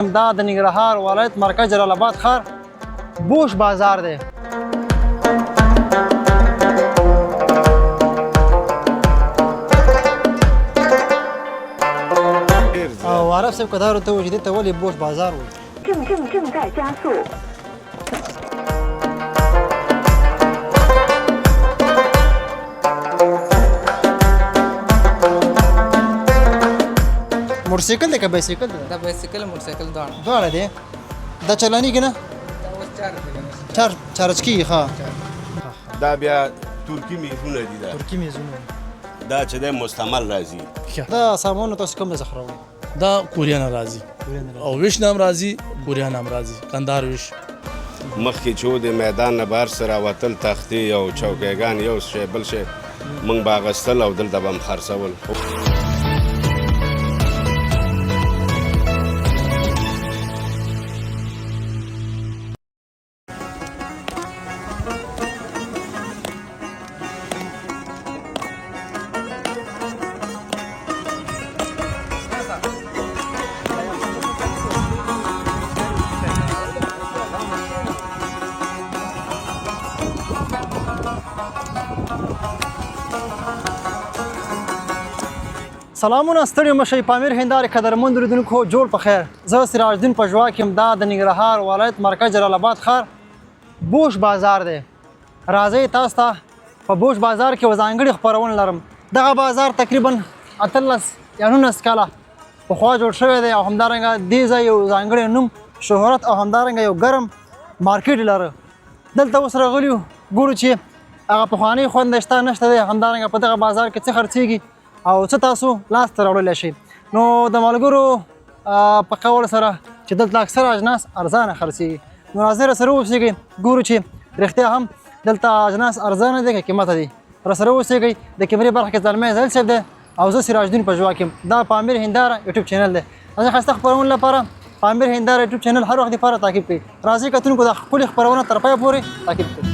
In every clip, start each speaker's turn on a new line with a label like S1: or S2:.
S1: دا د ننګرهار ولایت مرکز جلال آباد ښار بوش بازار دی. او عرب صاحب که دا راته ووایي چې دې ته ولې بوش بازار وایي؟
S2: 正正正在加速。
S1: موټرسایکل دی که بایسایکل دی؟
S3: دا بایسکل موټرسایکل دواړه.
S1: دواړه دی. دا چلانېږي نه؟
S3: دا اوس چارج دی کنه.
S1: چارج کېږي. ښه،
S4: دا بیا ترکي میزونه دي. دا
S1: ترکي میزونه.
S4: دا چې دی مستعمل راځي.
S1: دا سامان تاسو کوم ځای څخه راوړئ؟
S5: دا کوریا نه راځي او ویش نه هم راځي، کوریا نه هم راځي، کندهار ویش.
S4: مخکې چې و د میدان نه بهر څه راوتل، تختې او چوکیګان یو شی بل شی موږ به اخیستل او دلته به هم خرڅول.
S1: سلامونه، ستړي مه شئ. پامیر هندارې قدرمن لیدونکو، جوړ په خیر. زه سراج الدین پژواک یم. دا د ننګرهار ولایت مرکز جلال آباد ښار بوش بازار دی. راځئ تاسو ته په بوش بازار کې یوه ځانګړې خپرونه لرم. دغه بازار تقریبا 18 یا 19 کاله پخوا جوړ شوی دی او همدارنګه دې ځای یو ځانګړی نوم، شهرت او همدارنګه یو ګرم مارکیټ لره. دلته اوس راغلي یو، ګورو چې هغه پخوانی خوند شته نشته دی، همدارنګه په دغه بازار کې څه خرڅېږي او څه تاسو لاسته راوړلی شئ. نو د ملګرو په قول سره چې دلته اکثره اجناس ارزانه خرڅېږي، نو راځئ راسره اوسېږئ، ګورو چې رښتیا هم دلته اجناس ارزانه دي که قیمته دي. راسره اوسېږئ. د کیمرې برخه کې زلمی زهیل صاحب دی او زه سراج الدین پژواک یم. دا پامیر هنداره یوټیوب چینل دی. داسې ښایسته خپرونو لپاره پامیر هنداره یوټیوب چینل هر وخت لپاره تعقیب کړئ. راځئ کتونکو، دا ښکلې خپرونه تر پایه پورې تعقیب کړئ.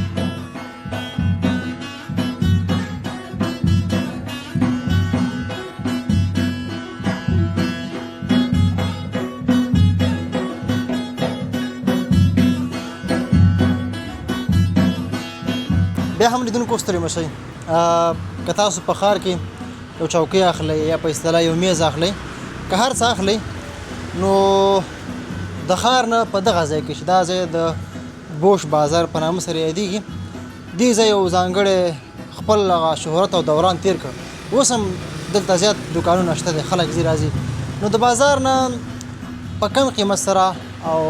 S1: بیا هم لیدونکو ستړي مه شئ. که تاسو په ښار کې یو چوکۍ اخلئ یا په اصطلاح یو میز اخلئ، که هر څه اخلئ، نو د ښار نه په دغه ځای کې چې دا ځای د بوش بازار په نامه سره یادېږي، دې ځای یو ځانګړی خپل هغه شهرت او دوران تیر کړ. اوس هم دلته زیات دوکانونه شته دي، خلک ځي راځي. نو د بازار نه په کم قیمت سره او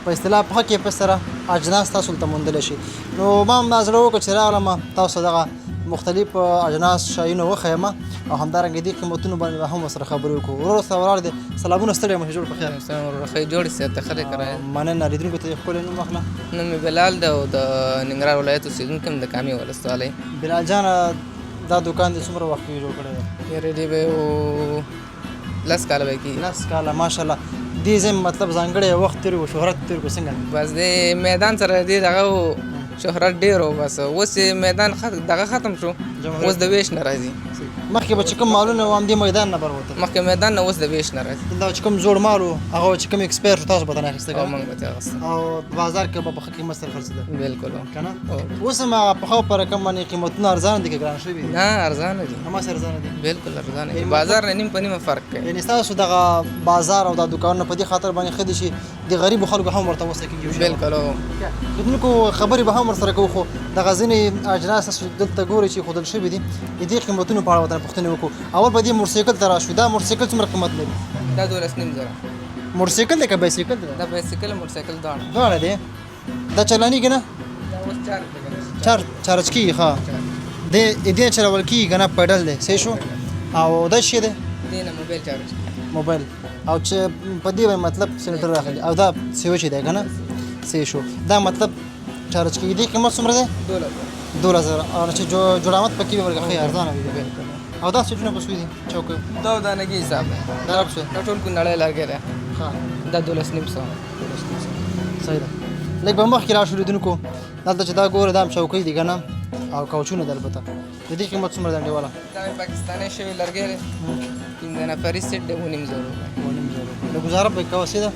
S1: په اصطلاح په ښه کیفیت سره اجناس تاسو دلته موندلی شئ. نو ما هم دا زړه وکړ چې راغلم تاسو ته دغه مختلف اجناس شیونه وښیم او همدارنګه دې قیمتونو باندې به هم ورسره خبرې وکړو. ورور سره ولاړ دی. سلامونه، ستړی مه شئ، جوړ په خیر.
S3: سلام ورور، ښه جوړ صحت ښه دی کرایه؟
S1: مننه. لیدونکو ته یې ښکلی نوم واخله.
S3: نوم مې بلال دی او د ننګرهار ولایت اوسېدونکی یم، د کامې ولسوالۍ.
S1: بلال جانه، دا دوکان دې څومره وخت کېږي جوړ کړی دی؟
S3: یاره دې به یو 10 کاله به کېږي.
S1: 10 کاله، ماشاءالله. دې ځای مطلب ځانګړی وخت تېر و، شهرت تېر کړو، څنګه؟
S3: بس دې میدان سره دې دغه شهرت ډېر و، بس اوس یې میدان دغه ختم شو، اوس د ویش نه راځي.
S1: مخکې به چې کوم مالونه وو همدې میدان نه بروتل؟
S3: مخکې میدان نه، اوس د ویش نه راځي.
S1: دلته چې کوم زوړ مال و هغه چې کوم expire شو تاسو به ترې اخیسته؟
S3: او موږ به ترې اخیسته
S1: او بازار کې به په ښه قیمت سره خرڅېده؟
S3: بالکل.
S1: که نه اوس هم هغه پخوا په رقم باندې قیمتونه ارزانه دي که ګران شوي دي؟
S3: نه، ارزانه دي.
S1: هماغسې ارزانه دي؟
S3: بالکل ارزانه دي، بازار نه نیم په نیمه فرق کوي.
S1: یعنې ستاسو دغه بازار او دا دوکانونه په دې خاطر باندې ښه دي چې د غریبو خلکو هم ورته وسه کېږي.
S3: بالکل.
S1: لیدونکو، خبرې به هم ورسره کوو، خو دغه ځینې اجناس تاسو دلته ګورئ چې ښودل شوي دي، د دې قیمتونو په اړه ورته پوښتنې وکړو. اول به دې موټرسایکل ته راشو. دا موټرسایکل څومره قیمت لري؟
S3: دا 12.5 زره.
S1: موټرسایکل دی که بایسایکل دی؟
S3: دا بایسکل موټرسایکل دواړه.
S1: دواړه دی. دا چلانېږي نه؟
S3: دا اوس چارج دی کنه.
S1: چارج کېږي. ښه، دې دې چلول کېږي که نه؟ پیډل دی، صحیح شو. او دا شی دی؟
S3: دې نه موبایل چارج.
S1: موبایل او چې په دې باندې مطلب سینټر راخلي او دا سویچ دی که نه؟ صحیح شو. دا مطلب چارج کېږي. دې قیمت څومره دی؟
S3: 12,000.
S1: 12,000. او چې جوړامت پکې وي ورګه ښه ارزانه وي. او دا سیټونه په څو دي چوکۍ؟
S3: دا دانګي حساب دی.
S1: دا په څو؟
S3: دا ټول کونړی لرګی دی.
S1: ښه.
S3: دا 12.5 سوه.
S1: صحیح ده. لږ به مخکې راشو لیدونکو، دلته چې دا ګوره دا هم چوکۍ دي که نه او کوچونه دي. البته د دې قیمت څومره دی انډیواله؟
S3: دا پاکستاني شوی لرګی دی، پنځه نفري سیټ دی، 7.5 زره روپۍ.
S1: 7.5 زره روپۍ. د ګزاره پکې کوه، څه ده؟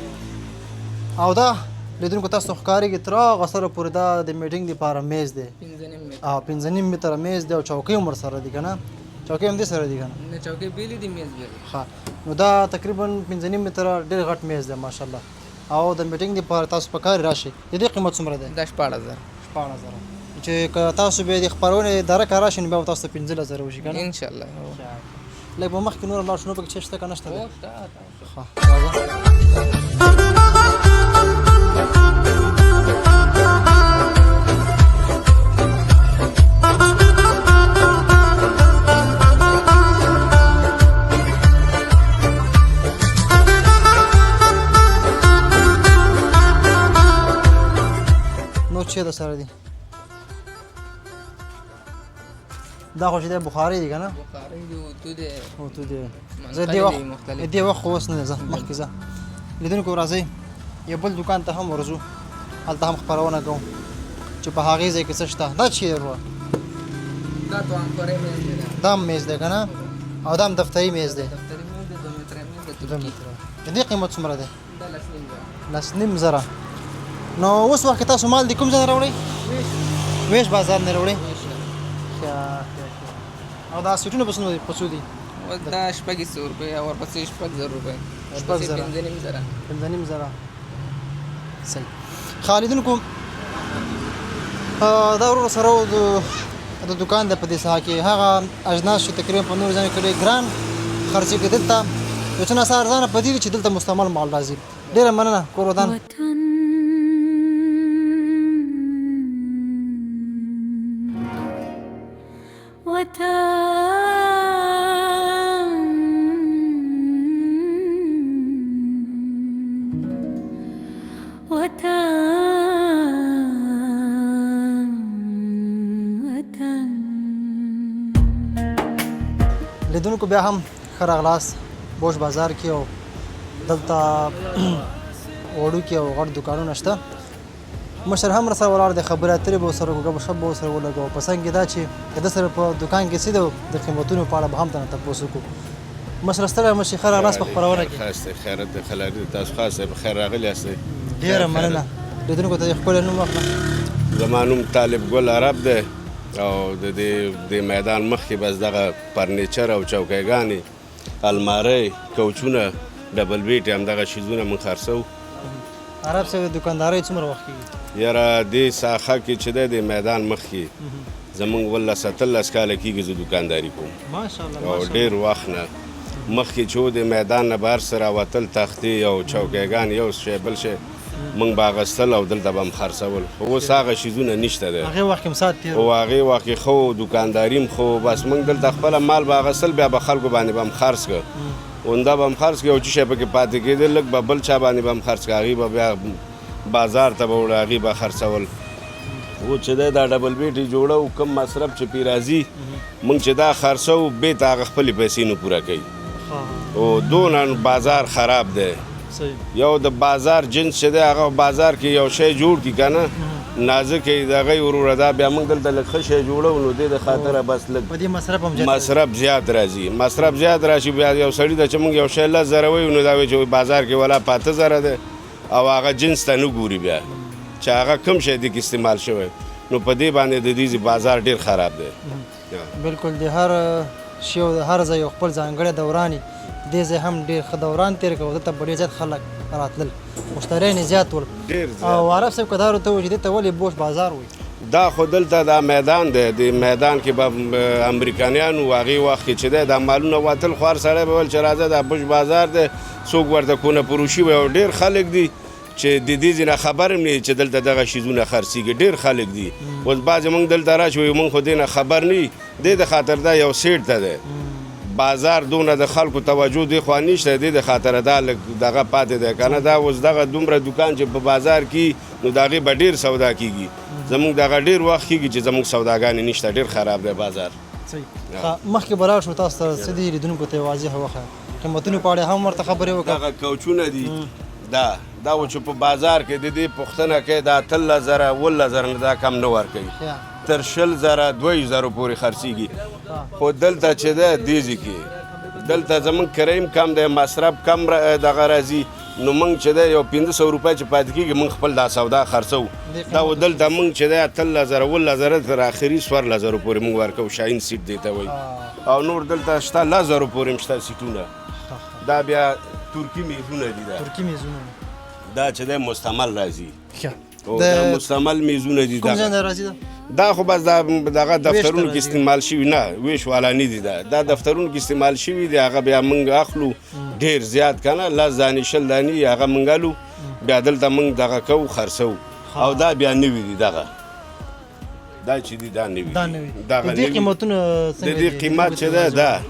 S1: او دا لیدونکو تاسو ښکارېږي تر هغه سره پورې دا د میټینګ دپاره میز دی.
S3: 5.5 متر.
S1: او 5.5 متره میز دی او چوکۍ هم ورسره دي که نه؟ چوکۍ هم دې سره دي که نه؟
S3: نه، چوکۍ بېلې دي، میز بېل.
S1: ښه، نو دا تقریبا 5.5 متره ډېر غټ میز دی ماشاءالله، او د میټینګ دپاره تاسو په کار راشئ. د دې قیمت څومره دی؟
S3: دا 16,000.
S1: 16,000. چې که تاسو بیا د خپرونې درکه راشئ نو بیا به تاسو ته 15,000 وشي که نه؟
S3: ان شاء الله.
S1: لږ به مخکې نور لاړ شو، نو پکې څه شته که نه شته دی؟
S3: هو، شته.
S1: ښه، راځه. نور چې در سره دي؟ دا خو چې دی بخارۍ دي که نه؟
S3: بخارۍ دي، اوتو دی.
S1: اوتو دی. زه
S3: منقل
S1: دې وخت
S3: دي مختلف.
S1: دې وخت خو اوس نه دی. ځه مخکې ځه. لیدونکو راځئ یو بل دوکان ته هم ورځو، هلته هم خپرونه کوو چې په هغې ځای کې څه شته. دا چې دی وروره؟
S3: دا توانخوري میز دی.
S1: دا هم میز دی که نه؟ او دا هم دفتري میز دی.
S3: دفتري میز دی، 2 متره میز دی.
S1: 2
S3: ترکي.
S1: متره. د دې قیمت څومره دی؟
S3: دا 10,500.
S1: 10,500. نو اوس وخت کې تاسو مال د کوم ځای نه راوړئ؟ ویش بازار نه راوړئ. ښه ښه ښه. او دا سیټونه په څومره په څو دي؟
S3: اوس دا 600 روپۍ او ورپسې 6,000 روپۍ.
S1: 6,000.
S3: 5,500.
S1: 5,500. صحیح. خالدونکو دا ورور سره و د دوکان د په دې ساحه کې هغه اجناس چې تقریبا په نورو ځایونو کې ډېر ګران خرڅېږي، دلته یو څه ناڅه ارزانه په دې دي چې دلته مستعمل مال راځي. ډېره مننه، کور ودان.
S6: وطن وطن وطن وطن.
S1: لیدونکو بیا هم ښه راغلاست بوش بازار کې، او دلته وړوکي او غټ دوکانونه شته. مشر هم راسره ولاړ دی، خبرې اترې به ورسره وکړو، ګپ شپ به ورسره ولګوو. په څنګ کې دا چې د ده سره په دوکان کې څه دی، د قیمتونو په اړه به هم درنه تپوس وکړو. مشره ستړی مه شې، ښه راغلاست په خپرونه کې.
S4: خاص دی، خیرت دی، خلک دی، تاسو خاص دی، په خیر راغلي یاستئ.
S1: ډېره مننه. لیدونکو ته یې ښکلی نوم واخله.
S4: زما نوم طالب ګل عرب دی، او د دې د میدان مخکې بس دغه فرنیچر او چوکیګانې، المارۍ، کوچونه، ډبل بیټې، همدغه شیزونه موږ خرڅوو.
S1: عرب صاحب، د دوکاندارۍ څومره وخت کېږي؟
S4: یاره دې ساحه کې چې دی، د میدان مخکې زمونږ 18 18 کاله کېږي زه دوکانداري کوم.
S1: ماشاءالله.
S4: او ډېر وخت نه مخکې چې و د میدان نه بهر څه راوتل، تختې او چوکیګان، یو شی بل شی موږ به اخیستل او دلته به هم خرڅول، خو اوس هغه شیزونه نشته دی.
S1: هغې وخت کې هم ساعت تېر
S4: او هغې وخت کې ښه و، دوکانداري هم ښه و. بس موږ دلته خپله مال به اخیستل، بیا به خلکو باندې به هم خرڅ کړ، اونده به هم خرڅ کړ، او چې شی پکې پاتې کېده لږ به بل چا باندې به هم خرڅ کړ، هغې به بیا بازار ته به وړه، هغې به خرڅول. و چې دی دا ډبل بیټې جوړو، کوم مصرف چې پرې راځي، موږ چې دا خرڅوو بیرته هغه خپلې پیسې نه پوره کوي. او دونه بازار خراب دی. یو د بازار جنس چې دی، هغه بازار کې یو شی جوړ کړي که نه نازک یې دغه یې وروره، دا بیا موږ دلته لږ ښه شی جوړوو، نو دې د خاطره بس لږ
S1: په دې مصرف هم زیات راځي.
S4: مصرف زیات راځي. مصرف زیات راشي، بیا یو سړي ته چې موږ یو شی 10,000 وایو، نو دا وایي چې بازار کې ولا په 8,000 دی، او هغه جنس ته نه ګوري بیا چې هغه کوم شی دې کې استعمال شوی. نو په دې باندې د دې بازار ډېر خراب دی.
S1: بالکل، د هر شی او د هر ځای یو خپل ځانګړی دوران وي. دې ځای هم ډېر ښه دوران تېر کړ، او دلته به ډېر زیات خلک راتلل، مشتریان یې زیات ول.
S4: ډېر زیات.
S1: او عرب صاحب که دا راته ووایي چې دې ته ولې بوش بازار وایي؟
S4: دا خو دلته دا میدان دی، د میدان کې به امریکایانو هغې وخت کې چې دی دا مالونه وتل، خو هر سړی به ویل چې راځه دا بوش بازار دی، څوک ورته کونه فروشي وایي. او ډېر خلک دي چې د دې ځای نه خبر هم نه دي چې دلته دغه شیزونه خرڅېږي، ډېر خلک دي. اوس بعضې موږ دلته راشو وایو موږ خو دې نه خبر نه یو، دې د خاطر دا یو سیټ ته دی بازار، دونه د خلکو توجه دې خوا نشته، دې د خاطره دا لږ دغه پاتې دی که نه. دا اوس دغه دومره دوکان چې په بازار کې نو د هغې به ډېر سودا کېږي. زموږ دغه ډېر وخت کېږي چې زموږ سوداګانې نشته، ډېر خراب دی بازار.
S1: صحیح. مخکې به لاړ شو، تاسو ته څه دي لیدونکو ته واضح وښیه، قیمتونو په اړه هم ورته خبرې وکړه.
S4: دغه کوچونه دي، دا و چې په بازار کې د دې پوښتنه کوي، دا 18,000 17,000 نه دا کم نه ورکوي، تر 20,000 22,000 پورې خرڅېږي. خو دلته چې دی دې ځای کې دلته زموږ کریم کم دی، مصرف کم دغه راځي. نو موږ چې دی یو 500 روپۍ چې پاتې کېږي، موږ خپل دا سودا خرڅوو. دا و دلته موږ چې دی 18,000 17,000 تر اخري 14,000 پورې موږ ورکوو. شاهین سیټ دی ته وایي. او نور دلته شته 10,000 پورې هم شته سیټونه. دا بیا ترکي میزونه دي. دا
S1: ترکي میزونه.
S4: دا چې دی مستعمل راځي.
S1: ښه.
S4: او دا مستعمل میزونه دي.
S1: کوم ځای نه راځي دا؟
S4: دا خو بس دا دغه دفترونو
S1: راځي.
S4: کې استعمال شوي، نه ویش والا نه دي، دا دفترونو کې استعمال شوي دي. هغه بیا موږ اخلو ډېر زیات که نه، 10 دانې 20 دانې هغه موږ الو، بیا دلته موږ دغه کوو خرڅوو. او دا بیا نوي دي، دغه دا چې دي دا نوي
S1: دا نوي.
S4: دغه
S1: د دې
S4: نوي.
S1: قیمتونه
S4: د
S1: څنګه
S4: دې
S1: دي؟
S4: قیمت چې ده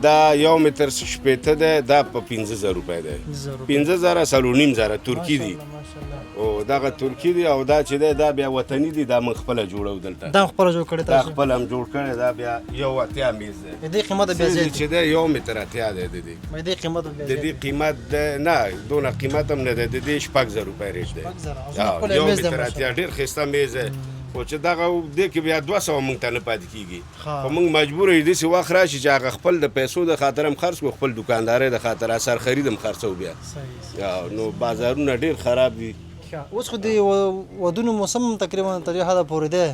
S4: دا 1 متر 60 دی، دا په 5,000 روپۍ دی.
S1: 5,000 روپۍ.
S4: 5,000 4,500 ترکي دي.
S1: ماشاءالله.
S4: او دغه ترکي دي. او دا چې دی دا بیا وطني دي، دا موږ خپله جوړو دلته.
S1: دا خپله جوړ کړی
S4: دا
S1: تاسو؟
S4: خپل هم جوړ کړی. دا بیا 1.80 میز دی.
S1: د دې قیمت بیا
S4: سیز
S1: زیات
S4: چې دی 1 متر 80 دی. د دې
S1: دی. د دې قیمت بیا
S4: د
S1: زیات
S4: دې قیمت دی نه، دونه قیمت هم نه دی. د دې 6,000 روپۍ ریټ دی.
S1: 6,000. او څومره ښکلی
S4: 1
S1: میز دی
S4: متر 80 ډېر ښایسته میز دی. خو چې دغه دې کې بیا 200 موږ ته نه پاتې کېږي. خو موږ مجبور یو، داسې وخت راشي چې هغه خپل د پیسو د خاطر هم خرڅ کړو، خپل دکاندارۍ د خاطر اثر خرید هم خرڅوو بیا. نو بازارونه ډېر خراب دي.
S1: اوس خو د ودونو موسم هم تقریبا تر یو حده پورې دی.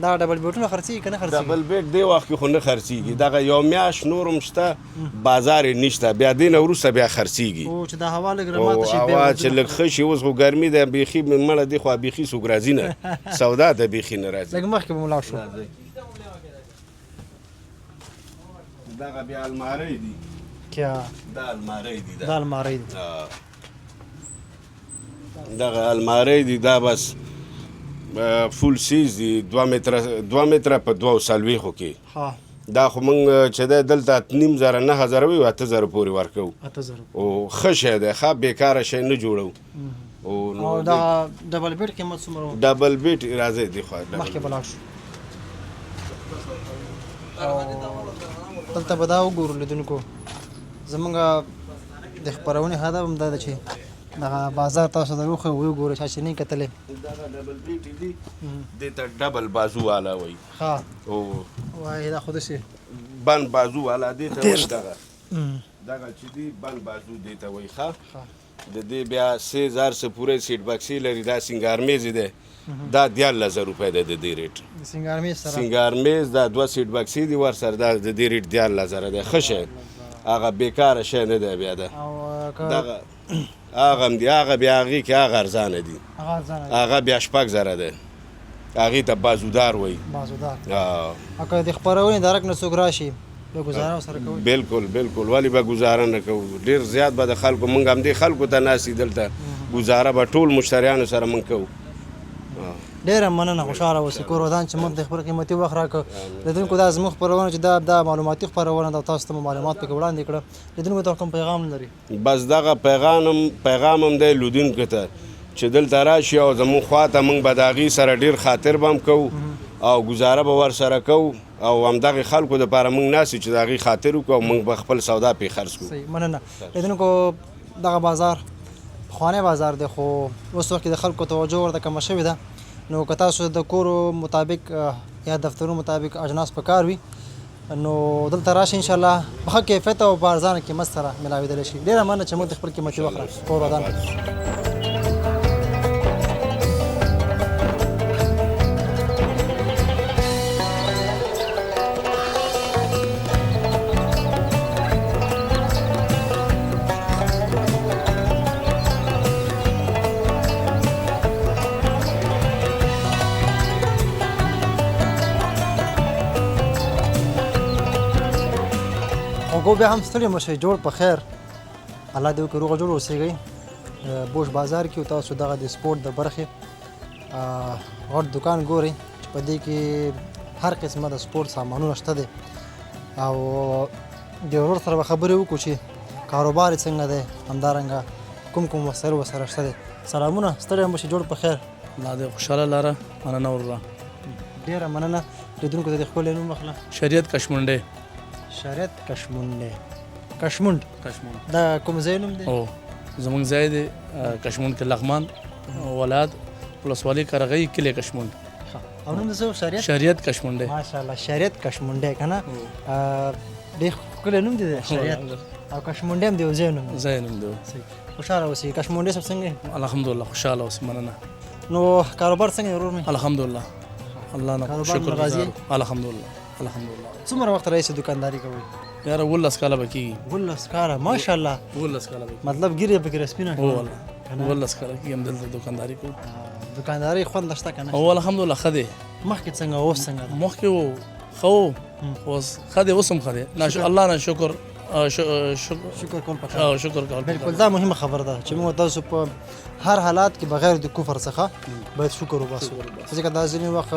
S1: دا ډبل بیټونه خرڅېږي که نه خرڅېږي؟
S4: ډبل بیټ دې وخت کې خو نه خرڅېږي. دغه یو میاشت نور هم شته، بازار یې نشته، بیا دې نه وروسته بیا خرڅېږي.
S1: او چې دا هوا لږ
S4: او
S1: راماته شي بیا
S4: هوا چې
S1: ودونه
S4: لږ ښه شي. اوس خو ګرمي ده بیخي، مړه دې خوا بیخي څوک راځي نه، سودا ته بیخي نه راځي.
S1: لږ مخکې به مو لاړ شو.
S4: دغه بیا المارۍ دي.
S1: کیا
S4: دا المارۍ دي.
S1: دا المارۍ دي.
S4: دغه المارۍ دي. دا بس فول سیز دي، 2 متره 2 متره په 42 کې. دا خو موږ چې دی دلته 8,500 9,000 وي، 8,000 پورې ورکوو.
S1: 8,000.
S4: او ښه شی دی، ښه بېکاره شی نه جوړوو. او نو
S1: او دا ډبل بیډ قیمت څومره و؟
S4: ډبل بیټ راځي دی خو
S1: مخکې به لاړ شو. دلته به دا وګورو لیدونکو، زمونږ د خپرونې هدف هم دا دی چې دغه بازار تاسو ته وښیو، وګورئ چا چې نه کتلی.
S4: دغه ډبل بیټ دي، دې ته ډبل بازو والا وایي.
S1: ښه.
S4: او
S1: وایي دا خو داسې
S4: بند بازو والا دې ته وایي. دغه دغه چې دی بند بازو دې ته وایي. ښه، د دې بیا 6,000 څه پوره سیټ بکسې لري. دا سینګار میز دی، دا 13,000 روپۍ دی د دې ریټ.
S1: د سینګار میز سره؟
S4: سینګار میز دا 2 سیټ بکسې دي ورسره، دا د دې ریټ 13,000 دی. ښه شی، هغه بېکاره شی نه دی بیا. دا دغه هغه هم دی، هغه بیا هغې کې هغه ارزانه دي، هغه بیا 6,000 دی. هغې ته بازودار وایي.
S1: بازودار. او که د خپرونې درک نه څوک راشي به ګزاره ورسره کوئ؟
S4: بالکل بالکل، ولې به ګزاره نه کوو؟ ډېر زیات به د خلکو، موږ همدې خلکو ته ناست یو دلته، ګزاره به ټول مشتریانو سره موږ کوو.
S1: ډېره مننه، خوشحاله اوسئ، کور ودان چې موږ د خپل قیمتي وخت راکړ. لیدونکو دا زموږ خپرونه چې دا معلوماتي خپرونه ده، تاسو ته مو معلومات پکې وړاندې کړه. لیدونکو ته کوم پیغام لري؟
S4: بس دغه پیغام هم دی لیدونکو ته چې دلته راشي او زموږ خوا ته، موږ به د هغې سره ډېر خاطر به هم کوو او ګزاره به ورسره کوو، او همدغې خلکو دپاره موږ ناست یو چې د هغې خاطر وکړو او موږ به خپل سودا پرې خرڅ کړو.
S1: صحیح، مننه. لیدونکو دغه بازار پخوانی بازار دی، خو اوس وخت کې د خلکو توجه ورته کمه شوې ده. نو که تاسو د کورو مطابق یا دفترونو مطابق اجناس په کار وي نو دلته راشئ، انشاءالله په ښه کیفیت او په ارزانه قیمت سره ملاوېدلی شي. ډېره مننه چې موږ ته خپل قیمتي وخت راکړ. کور ودان. خوږو بیا هم ستړي مه شئ، جوړ په خیر، الله دې وکړي روغه جوړ اوسېږئ. بوش بازار کې تاسو دغه د سپورټ د برخې غټ دکان ګورئ چې په دې کې هر قسمه د سپورټ سامانونه شته دی. او د ورور سره به خبرې وکړو چې کاروبار یې څنګه دی، همدارنګه کوم کوم وسایل ورسره شته دی. سلامونه، ستړي مه شئ، جوړ په خیر.
S5: الله دې خوشحاله لره. مننه وروره.
S1: ډېره مننه. لیدونکو ته دې ښکلی نوم واخله.
S5: شریعت کشمنډی.
S1: شریعت کشمونډی. کشمونډ.
S5: کشمونډ.
S1: دا کوم ځای نوم دی؟
S5: او زمونږ ځای دی کشمونډ کې، لغمان ولایت، ولسوالۍ قرغۍ، کلی کشمونډ.
S1: او نوم د څه؟ شریعت؟
S5: شریعت کشمونډی.
S1: ماشاءالله، شریعت کشمونډی که نه؟ ډېر ښکلی نوم دی شریعت. او کشمونډی هم د یو ځای نوم دی.
S5: ځای نوم دی.
S1: خوشاله اوسئ. کشمونډې صاحب څنګه یې؟
S5: الحمدلله خوشاله اوسئ، مننه.
S1: نو کاروبار څنګه دی ورور مې؟
S5: الحمدلله، الله نه
S1: کاروبار
S5: شکر
S1: نه راضي؟
S5: گزار. الحمدلله الحمدلله.
S1: څومره وخت راهیسې دکانداري کوئ؟
S5: یاره 19 کاله به کېږي.
S1: 19 کاله، ماشاءالله.
S5: 19 کاله به کېږي.
S1: مطلب ږیرې پکې رسپینه
S5: هو والله، 19 کاله کېږي همدلته دکانداري کوو.
S1: دکانداري خوند شته که نه؟
S5: هو الحمدلله ښه دی.
S1: مخکې څنګه اوس څنګه ده؟
S5: مخکې و ښه و، اوس ښه دی، اوس هم ښه دی. الله نه شکر،
S1: شکر کول پکار.
S5: شکر کول.
S1: بالکل، دا مهمه خبره ده چې موږ تاسو په هر حالات کې بغیر د کفر څخه باید شکر وباسو، ځکه دا ځینې وخت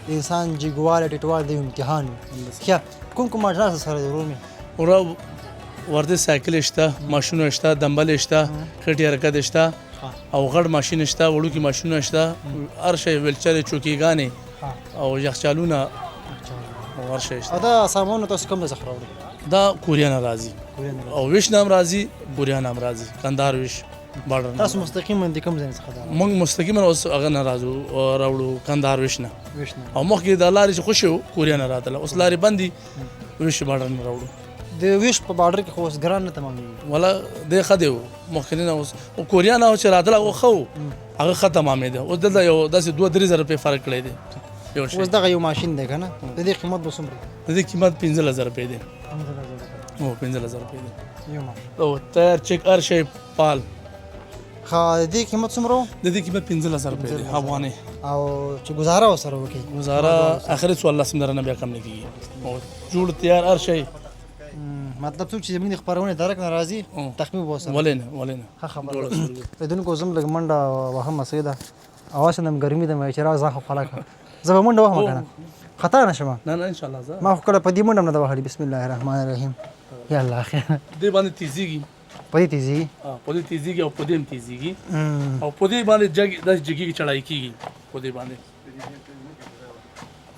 S1: انسان جګوالی ټیټوالی د یو امتحان وي. ښه، کوم کوم اجناس سره دی ورور مې؟
S5: وروره ورده سایکل شته، ماشینونه شته، دمبل شته، خټې حرکت شته، او غټ ماشین شته، وړوکي ماشینونه شته، هر شی، ویلچرې، چوکیګانې او یخچالونه او هر شی شته.
S1: او دا سامان تاسو کوم ځای څخه راوړئ؟
S5: دا کوریا نه راځي، او ویش نه هم راځي، کوریا نه هم راځي، کندهار ویش بارډر.
S1: تاسو مستقیما د کوم ځای څخه دا؟
S5: موږ مستقیما اوس هغه نه راځو، راوړو کندهار ویش نه.
S1: ویش نه.
S5: او مخکې د لارې چې خوشې و کوریا نه راتله، اوس لارې بندي، ویش بارډر نه راوړو.
S1: د ویش په بارډر کې خو اوس ګران نه تمامېږي.
S5: ولا دی ښه دی و مخکې نه، اوس او کوریا نه چې راتله هغه ښه و، هغه ښه تمامېده. اوس دلته یو داسې 2-3 زره روپۍ فرق کړی دی یو شی.
S1: اوس دغه یو ماشین دی که نه، د دې قیمت به څومره؟
S5: د دې قیمت 15,000 روپۍ دی. هو 15,000 روپۍ دی
S1: یو ماشین.
S5: او تیار چک هر شی پال.
S1: ښه، د دې قیمت څومره و؟
S5: د دې قیمت 15,000 روپۍ دی افغانۍ.
S1: او چې ګزاره ورسره وکړي؟
S5: ګزاره اخري 14 درنه بیا کم نه کېږي، جوړ تیار هر شی.
S1: مطلب څوک چې زموږ د خپرونې درک نه راځي تخفیف به ورسره
S5: ولې نه، ولې نه.
S1: ښه خبره ده. لیدونکو زه هم لږ منډه وهم، صحیح ده، او هسې هم ګرمي ده، چې راځه ځان خو خوله کړه، زه به منډه وهم که نه خطا نه شم.
S5: نه نه ان شاء الله. زه
S1: ما خو کله په دې منډه هم نه ده وهلې. بسم الله الرحمن الرحیم، یا الله خیر.
S5: دې باندې تیزیږي؟
S1: په دې تیزیږي؟
S5: په دې تیزیږي او په دې هم تیزیږي، او په دې باندې جګ داسې جګیږي، چړای کېږي په دې باندې.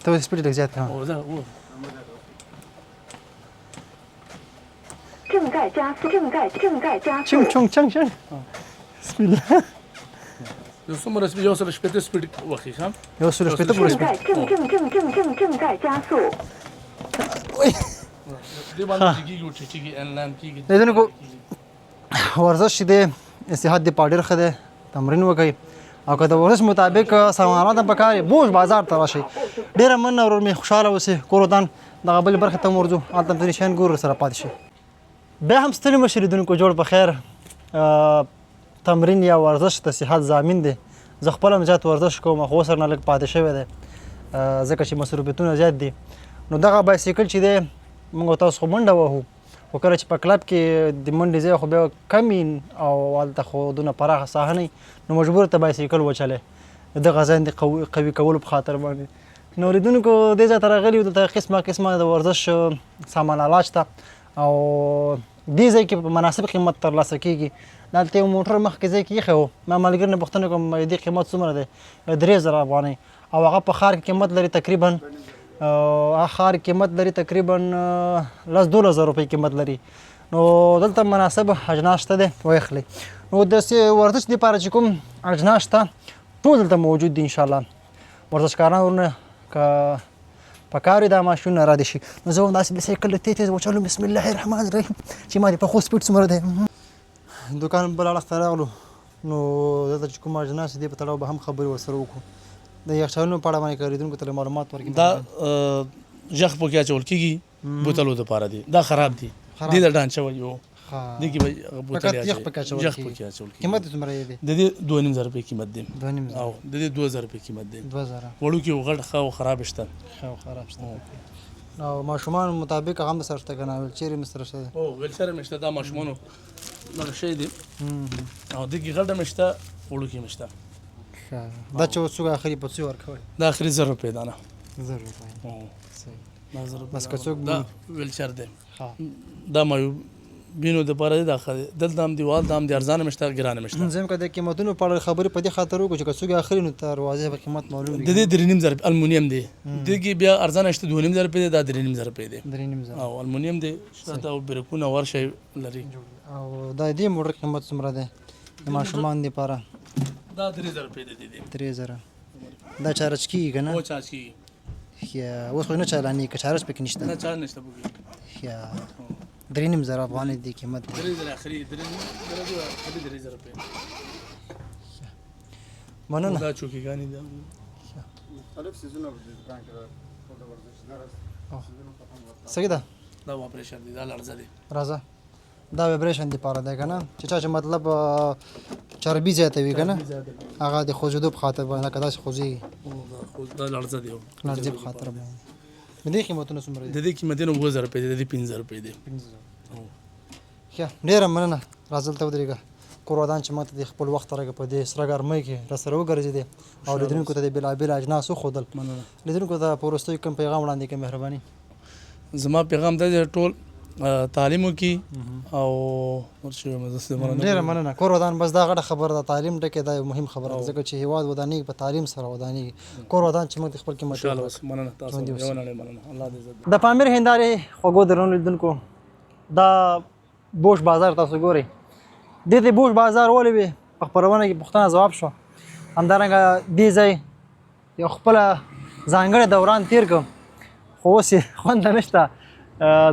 S1: ته اوس سپیډ لږ زیات کړه.
S5: او زه و
S2: 正在加速，正在正在加速。
S1: چونګ چونګ چونګ چونګ. بسم الله.
S5: یو څومره سپیډ؟ 160 سپیډ وخی. ښه،
S1: 160 پورې
S2: 正在
S1: سپیډ.
S2: 正正正正正正在加速。
S5: دې باندې جګیږي او ټیټیږي، انلاین کېږي.
S1: لیدونکو ورزش چې دی صحت دپاره ډېر ښه دی، تمرین وکړئ، او که د ورزش مطابق سامانات هم پکار وي بوش بازار ته راشئ. ډېره مننه ورور مې، خوشحاله اوسئ. کور ودان. دغه بلې برخې ته هم ورځو، هلته هم ځینې شیان ګورو، سره پاتې شئ. بیا هم ستړي مه شئ لیدونکو، جوړ په خیر. تمرین یا ورزش د صحت ضامن دی. زه خپله هم زیات ورزش کوم، خو اوس نه لږ پاتې شوی دی، ځکه چې مصروفیتونه زیات دي. نو دغه بایسیکل چې دی موږ تاسو خو منډه وهو، خو کله چې په کلب کې د منډې ځای خو بیا کم وي او هلته خو دونه پراخه ساحه نه وي، نو مجبور ته بایسیکل وچلې دغه ځای د قوي کولو په خاطر باندې. نو لیدونکو دې ځای ته راغلي یو، دلته قسمه قسمه د ورزش سامان آلات شته او دې ځای کې په مناسب قیمت ترلاسه کېږي. دلته یو موټر مخکې ځای کې ایښی و، ما ملګري نه پوښتنه کوم د دې قیمت څومره دی؟ 3000 افغانۍ. او هغه په ښار کې قیمت لري تقریبا، هغه ښار قیمت لري تقریبا 10-12 زره روپۍ قیمت لري. نو دلته مناسب اجناس شته دی، ویخلئ. نو د ورزش دپاره چې کوم اجناس شته ټول دلته موجود دي انشاءالله. ورزشکاران ورونه که پکار وي دا ماشینونه را دي شي. نو زه هم داسې بایسیکل تیز تیز وچلوم. بسم الله الرحمن الرحیم، چې ما د پښو سپیډ څومره دی. دکان بل اړخ ته راغلو، نو دلته چې کوم اجناس دي په تړاو به هم خبرې ورسره وکړو. د یخچالونو په اړه باندې که لیدونکو ته معلومات ورکړي.
S5: دا یخ پکې اچول کېږي، بوتلو دپاره دی. دا خراب دی، دې د ډانچه وایي، دې کې به بوتلې
S1: یخ پکې اچول
S5: یخ
S1: کېږي.
S5: پکې اچول کېږي.
S1: قیمت یې څومره دی؟
S5: د دې 2,500 روپۍ قیمت دی.
S1: 2,500.
S5: او د دې 2,000 روپۍ قیمت دی.
S1: 2,000.
S5: وړوکی او غټ ښه او خراب شته.
S1: ښه او خراب شته. او ماشومانو مطابق هغه هم سره شته که نه؟ ویلچیر یې سره شته دی؟
S5: هو ویلچیر مې شته، دا ماشومانو دغه شی دی. او دې کې غټه مې شته، وړوکی مې شته.
S1: ښه، دا چې اوس څوک اخلي په څو ورکوي؟
S5: دا اخري 1000 روپۍ ده. نه
S1: 1000 روپۍ. صحیح.
S5: دا 1000 روپۍ.
S1: بس که څوک
S5: دا ویلچیر دی،
S1: ښه،
S5: دا مایو بینو دپاره دی. دا ښه دی، دلته هم دیوال دا هم د ارزانه مې شته، ګرانه مې شته.
S1: زه که د قیمتونو په اړه خبرې په دې خاطر وکړو چې که څوک یې اخلي نو تر واضح به قیمت معلوم وي.
S5: د دې 3,500 روپۍ المونیم دی. دې کې بیا ارزانه شته 2,500 روپۍ دی، دا 3,500 روپۍ دی.
S1: 3,500.
S5: او المونیم دی شته او برکونه او هر شی لري.
S1: او دا دې موټر قیمت څومره دی د ماشومانو دپاره؟
S5: دا 3,000 روپۍ دی. دې
S1: 3,000. دا چارج کېږي که نه؟
S5: هو چارج کېږي.
S1: ښه، اوس خو نه چالانېږي که چارج پکې نشته؟
S5: نه، چارج نشته پکې.
S1: ښه، 3,500 افغانۍ دې قیمت دی.
S5: 3000 اخري، 3,500 دی، اخري 3000 روپۍ.
S1: مننه.
S5: دا چوکیګانې دي.
S7: مختلف سیزونه په دې دکان کې ده، خو د ورزش درس
S1: صحیح ده.
S5: دا واپریشن دی، دا لړزه دی.
S1: راځه، دا وایبریشن دی پاره دی کنه، چې چا چې مطلب چربي زیاتوي کنه، هغه د خوځېدو په خاطر باندې لکه داسې خوځېږي.
S5: خو دا لړزه دی.
S1: لړزې په خاطر باندې. د دې قیمتونه څومره دي؟
S5: د دې قیمتونه 7000 روپۍ دي، د دې 5000 روپۍ دي.
S1: ښه، ډېره مننه. راځه دلته ودرېږه. کور ودان چې موږ ته د خپل وخت راکړه، په دې سره ګرمۍ کې راسره وګرځېدې او لیدونکو ته د بېلابېل اجناس وښودل.
S5: مننه.
S1: لیدونکو ته په وروستیو کې کوم پیغام وړاندې کړه، مهرباني.
S5: زما پیغام دا دی، ټول تعلیم وکړي او
S1: ډېره مننه. کور ودان. بس دا غټه خبره ده، تعلیم ټکی دا یو مهم خبره ده، ځکه چې هیواد ودانېږي په تعلیم سره ودانېږي. کور ودان چې موږ د خپل قیمت.
S5: خوشحاله اوسئ. مننه تاسو، یو نړۍ مننه، الله دې عزت.
S1: د پامیر هندارې خوږو درنو لیدونکو، دا بوش بازار تاسو ګورئ. دې ته بوش بازار ولې وي؟ په خپرونه کې پوښتنه ځواب شو. همدارنګه دې ځای یو خپله ځانګړی دوران تیر کړ، خو اوس یې خوند نشته.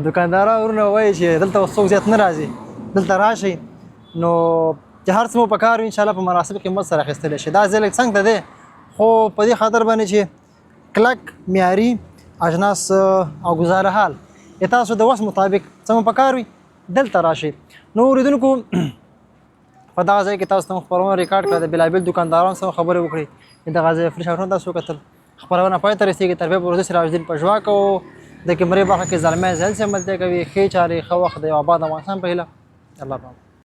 S1: دکانداران ورونه وایي چې دلته اوس څوک زیات نه راځي. دلته راشئ نو چې هر څه مو په کار وي، انشاءالله په مناسب قیمت سره اخیستلی شئ. دا ځای لږ څنګ ته دی، خو په دې خاطر باندې چې کلک معیاري اجناس او ګزاره حال یې تاسو د وس مطابق څه مو په کار وي، دلته راشئ. نو اورېدونکو، په دغه ځای کې تاسو ته خپرونه ریکارډ کړه، د بېلابېل دکاندارانو سره خبرې وکړې، دغه ځای فري شاټونه تاسو وکتل. خپرونه پای ته رسېږي. تر بیا پورې سراج الدین پژواک او د کیمرې برخه کې زلمی زهل سره ملتیا کوي. ښې چارې، ښه وخت، د یو اباد افغانستان په هیله. الله پاک.